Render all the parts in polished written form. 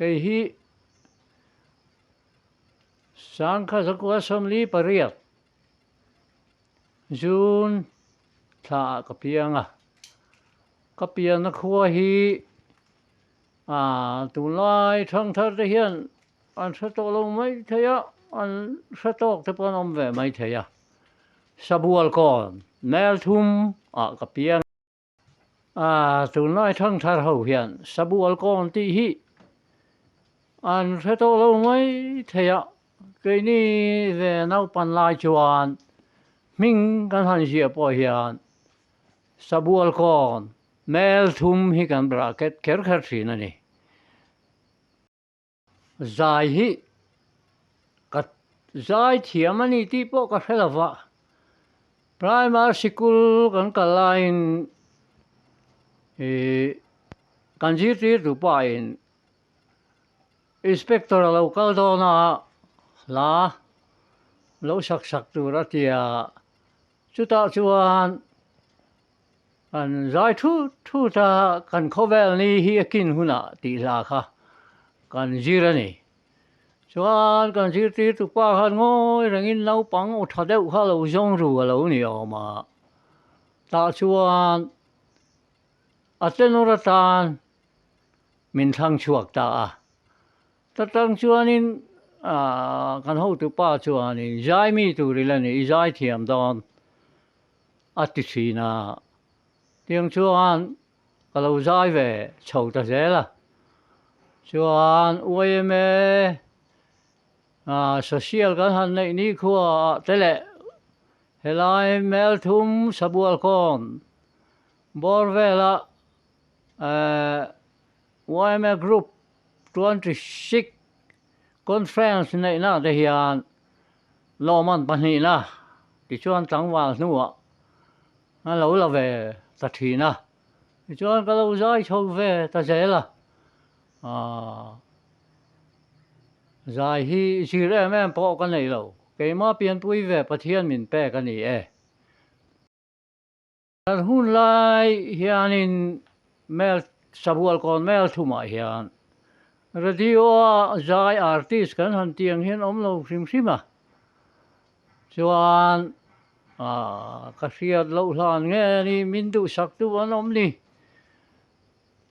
Kei hi Sangkha zakua 48 June thla ah ka piang a. Ka pianna khua hi tunlai thangthar te hian an hre tawh lo mai thei a, an hre tawk te pawh an awm ve mai thei a. Sabual kawn Melthum ah ka piang a, tunlai thangthar ho hian Sabual kawn tih hi an hre tawh lo mai thei a, keini ve naupan lai chuan hming kan han ziah pawh hian Sabual kawn Melthum hi kan bracket kher kher thin a ni. Zai hi ka zai thiam a ni tih pawh ka hre lo va, Primary sikul kan kal laiin ih kan zirtirtu pahin Inspector a lo kal dawn a, hla lo sak sak tur a ti a, chutah chuan Kan zai thut thut a, kan khawvel ni hi a kin hunah tih hla kha kan zir a ni. Chuan kan zirtirtu pa khan ngawi rengin naupang aw tha deuh kha lo zawng ru a lo ni awm a. Tah chuan a tenor atan min thlang chhuak ta a. Ta tang chuanin kan hotu pa chuanin zai mi tur ila ni, i zai thiam dawn. A ti thin a, tiang chuan ka lo zai ve chho ta zel a. Chuan yma social kan han neih ni khua ah te leh helai Melthum Sabualkawn bawr vela yma group 26 conference neihna te hian Lawman pahnihna tichuan tlangval hnuah a lo la ve ta thin a, tichuan ka lo zai chho ve ta zel a, aah zai hi zir em em pawh ka nei lo, keimah pianpui ve Pathian min pek a ni e. Kan hun lai hianin Mel Sabualkawn Mel thumah hian Radio-a zai artist kan han tih ang hian awm lo hrim hrim a, chuan ka hriat loh hlan nge ni min duhsak tu an awm ni.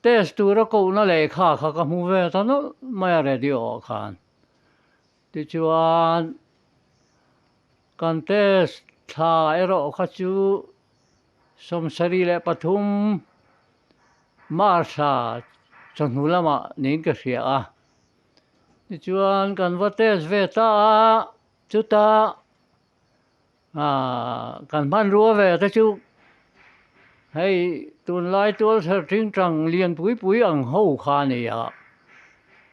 Test tura kohna lehkha kha ka hmu ve ta nawlh mai a radio-ah khan. Tichuan kan test thla erawh kha chu 73 March thla chawhnu lamah niin ka hria a. Tichuan kan va test ve ta a, chutah kan hmanrua ve te chu hei tunlai tual ther tingtang lian pui pui ang ho kha a ni a,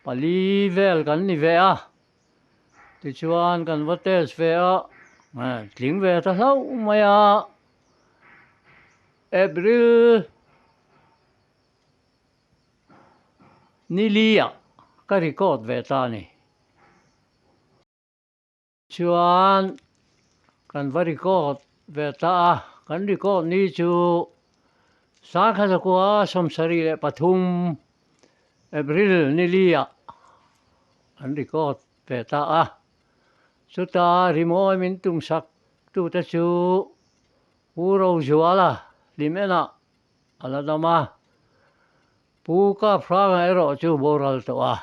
pali vel kan ni ve a. Tichuan kan va test ve a, tling ve ta hlauh mai a, April ni li ah ka record ve ta a ni. Chuan kan va record ve ta a, kan record ni chu 1973 April ni li ah an record ve ta a. Chuta rimawi min tumsak tute chu Pu Rozuala Hlimenah a la dam a, Pu Kaphranga erawh chu boral tawh a.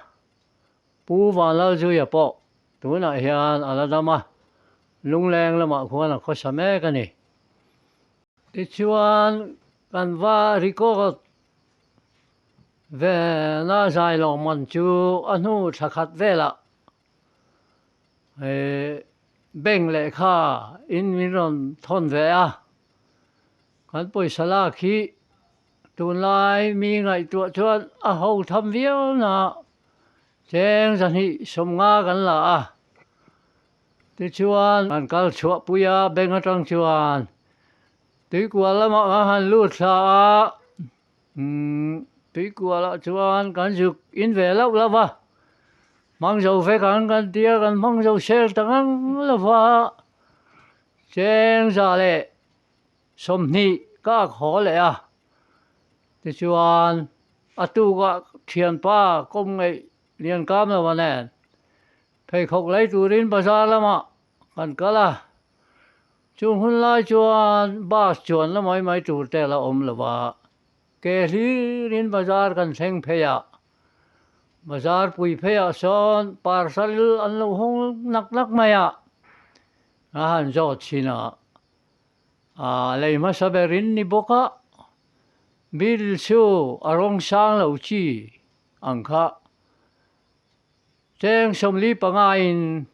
Pu Vanlalzuia pawh tunah hian a la dam a, Lungleng lamah khuan a khawsa mek a ni. Tichuan kan va record ve na zai lawmman chu a hnu thla khat velah bank lehkha in min rawn thawn ve a, kan pawisa lak hi tunlai mi ngaihtuah chuan a ho tham viau na cheng 250 kan la a, tichuan kan kal chhuah pui a bank atang chuan tuikual lamah kan han lut thla a. Umm tuikualah chuan kan zuk in ve loh lo va, hmang zo vek ang kan ti a, kan hmang zo sel ta ngang lo va, cheng 120 ka ak haw leh a, tichuan a tukah thianpa kawm ngeih. Lian kam lo a nen. Pheikhawk lei turin bazar lamah kan kal a, chung hun lai chuan bus chuan la mai mai tur te la awm lo va, ke hlirin bazar kan thleng phei a, bazar pui pheiah sawn parcel an lo hawng nak nak mai a, a han zawt chhin a, a lei hmasa berin ni bawk a, bill chu a rawng sang lo chi ang kha. Cheng 45 in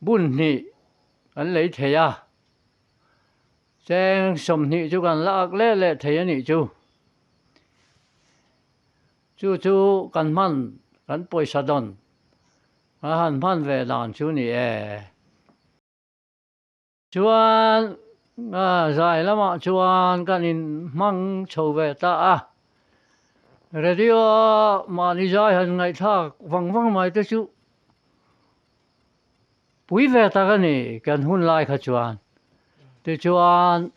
bun hnih kan lei thei a, cheng 20 chu kan la ak leh leh thei a nih chu. Chu chu kan hman kan pawisa dawn a han hman ve dan chu ni e. Chuan zai lamah chuan kan in hmang chho ve ta a, radio a mahni zai han ngaihthlak vang vang mai te chu pui ve tak a ni kan hun lai kha chuan. Tichuan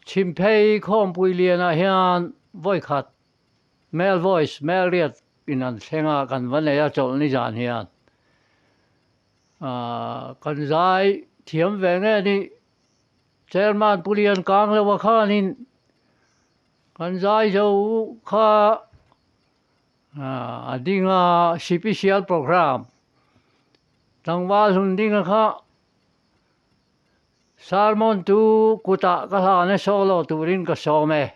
Chhimphei khawmpui lianah hian vawikhat male voice, male riat in an thleng a kan va nei a chawlhni zan hian. Kan zai thiam ve nge ni Chairman Pu Lian Kang lo a khanin kan zai zo kha a ding a sipisial program tlangval hun ding a kha sermon tu kutah ka hlan e solo turin ka sawm e.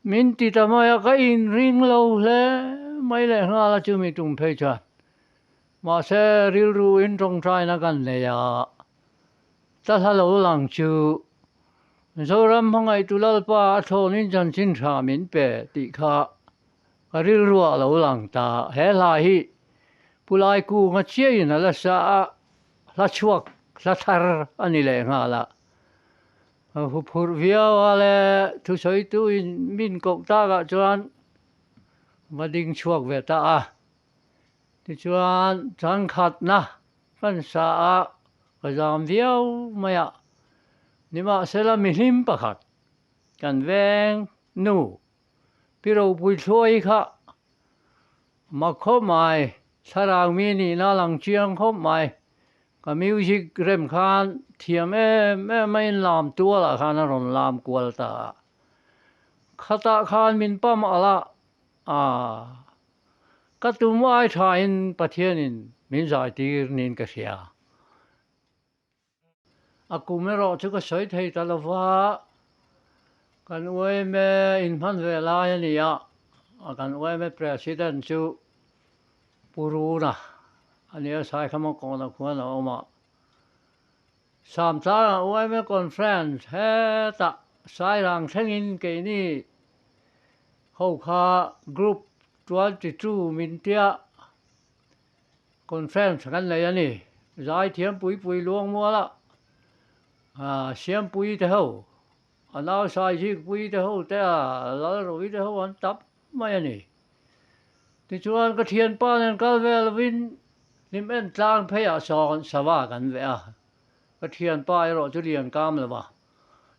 Min ti ta mai a, ka inring lo hle mai leh nghal a chumi tum phei chuan. Mahse rilru in tawngtaina kan nei a, ta hla lo lang chu Mizoram hmangaihtu Lalpa a thlawnin chanchin tha min pe tih kha ka rilruah a lo lang ta. He hla hi Pu Laikunga chiahin a la sa a, hla chhuak hla thar a ni leh nghal a. A hu phurh viau a le, thusawitu in min koh takah chuan va ding chhuak ve ta a. Tichuan changkhatna kan sa a, ka zam viau mai a. Nimahsela mihlim pakhat kan veng nu Pi Ropui Thluai kha mak khawp mai, thlarau mi nihna lang chiang khawp mai. Ka music rem khan thiam em em a in lam tual ah khan a rawn lam kual ta a. Khatah khan min pam alh a, aah ka tum ai tha in Pathian in min zai tir niin ka hria. A kum erawh chu ka sawi thei ta lo va, kan UMA inhman ve lai a ni a, kan UMA President chu Pu Runa a ni a, Saikhama kawna khuan a awm a. Samtlangah UMA Conference hetah Sairang thlengin keini ho kha Group 22 min tia Conference kan nei a ni. Zaithiam Puipui Luangmuala, Siampui te ho, a nau Saizikpui te ho te a Lalrovi te ho an tap mai a ni. Tichuan ka thianpa nen kal ve lovin hlim en tlang pheiah sawn sava kan veh a. Ka thianpa erawh chu lian kam lo va,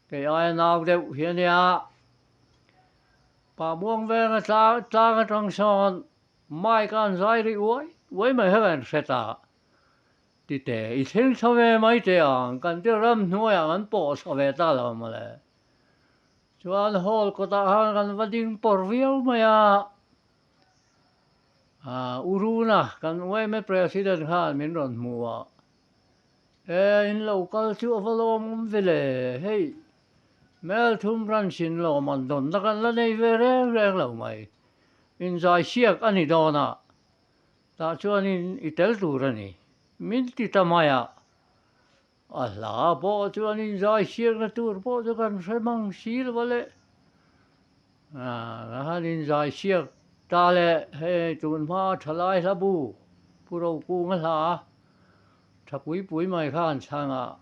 kei aia nau deuh hi a nia. Pahmuang venga tlang atang sawn Mike an zai rih uai uai mai hian an hre ta. Tite, i thleng chho ve mai teh ang, kan ti ram hnuaiah kan pawh chho ve ta lo mawle. Chuan hall kawtah khan kan va ding pawr viau mai a, ah Uruna kan yma President khan min rawn hmu a, E in lo kal chu a va lawm awm ve le, hei Melthum branch in lawm an dawnna kan la nei ve reng reng lo mai. Inzai siak a ni dawn a, tah chuanin i tel tur a ni. Min ti ta mai a, a hla pawh chuan inzai siakna tur pawh chu kan hre mang si lo a le. Ka han inzai siak ta le, hei tun hma thalai hla bu, Pu Rokunga hla tha pui pui mai kha an chhang a,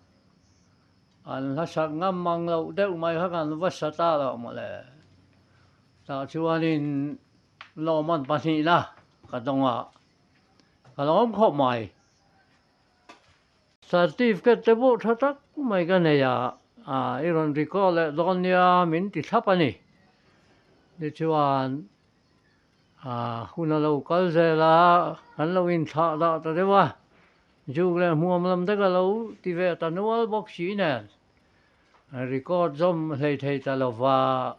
an hla sak ngam mang loh deuh mai kha kan va sa ta lo mawle. Tah chuanin lawmman pahnihna ka dawng a, ka lawm khawp mai. Certificate te pawh tha tak mai ka nei a, i rawn record leh dawn nia min ti thlap a ni. Tichuan. Hun a lo kal zel a, kan lo inthlah dah ta deuh a, juk leh hmuam lam te ka lo ti ve ta nual bawk si nen record zawm hlei thei ta lo va.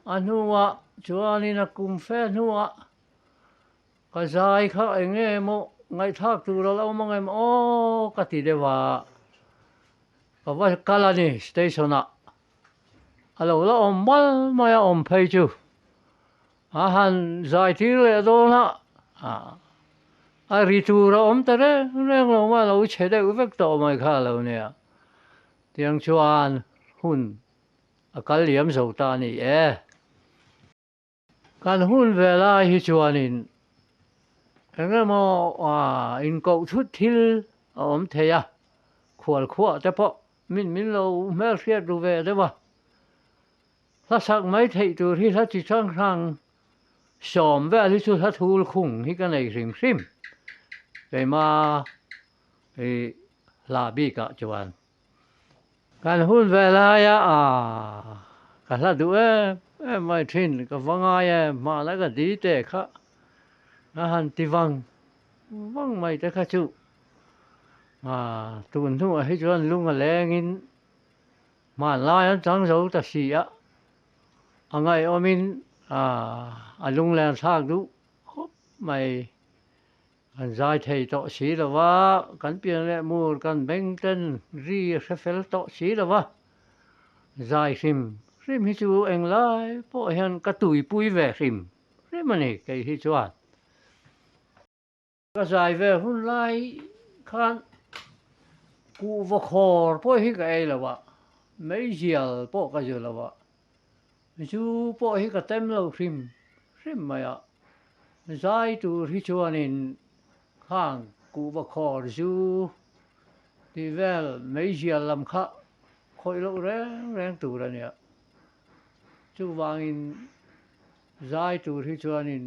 A hnuah chuanin a kum fe hnuah ka zai kha eng nge maw ngaihthlak tur a lo awm ang em aw ka ti deuh a, ka va kal a ni station ah. A lo la awm mal mai a awm phei chu a han zai tir leh dawn a, a ri tur a awm ta reng reng lo mai a lo chhe deuh vek tawh mai kha a lo nia. Tiang chuan hun a kal liam zo ta a ni e. Kan hun ve lai hi chuanin eng emaw inkoh thut thil a awm thei a, khual khuah te pawh min min lo hmelhriat ru ve deuh a. Hla sak mai theih tur hi hla chi hrang hrang sawm vel hi chu hla thul khung hi ka nei hrim hrim keima i hla bikah chuan. Kan hun ve laia ah ka hla duh em em mai thin, ka va ngai em hmana ka di te kha a han ti vang vang mai te kha chu ah tun hnuah hi chuan lung a lengin hmanlai an chang zo ta si a, a ngaihawmin ah a lunglen thlak duh khawp mai. Kan zai thei tawh si lo va, kan pian leh mur kan beng ten ri a hre fel tawh si lo va, zai hrim hrim hi chu englai pawh hian ka tuipui ve hrim hrim a ni kei hi chuan. Ka zai ve hun lai khan kuhva khawr pawh hi ka ei lo a, meizial pawh ka zu lo a, Zu pawh hi ka tem lo hrim hrim mai a, zai tur hi chuanin khang kuhva khawr zu tih vel meizial lam kha khawih loh reng reng tur a nia. Chuvangin zai tur hi chuanin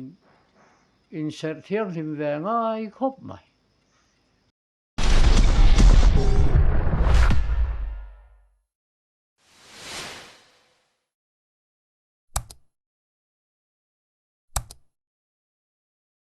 inserh thianghlim ve ngai khawp mai.